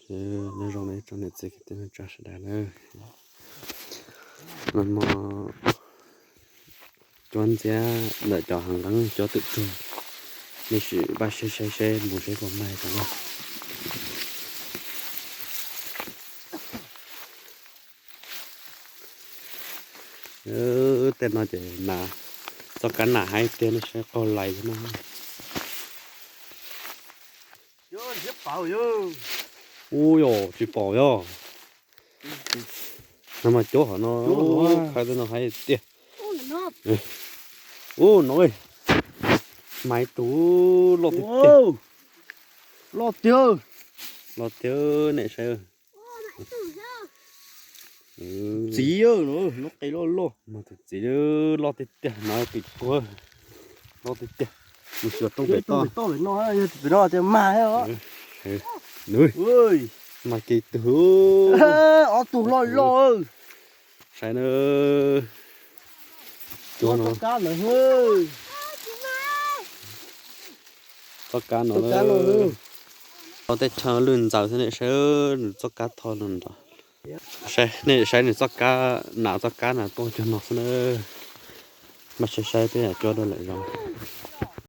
Nyob zoo nej tsoom niam txiv kwv tij neej tsa sawv daws na. Nag hmo cuab ntxiab ntawm cov hav nqeeb cuab twm rug, nej sim npaj siab saib seb mus seb puas mag tau na. Tej no ces nas, txoj kab nas haib tiag, nej saib qaug lais xwb na. Ub yos, tsis pom yog. No mas cuab hov no, khawb tej no haib tiag. Ub no, mas ib tug loj tiag tiag. Loj tiag. Loj tiag, nej saib. Txiv, lub qe loj loj. Mas tus txiv loj tiag tiag, no tim tuag, loj tiag tiag. Mus xyuas roob pem toj. Pem no, pem no tias mag thiab os. Mas kiag tug. Ob tug loj loj. Saib na. Cuab no. Txoj kab no, tau tej chaw lwj ntxaws xwb, nej saib nws txoj kab tho no nrad. Nej saib nws txoj kab, nas txoj kab na tuaj cuag no xwb na. Mas saib saib peb cuab dua lawm zoo.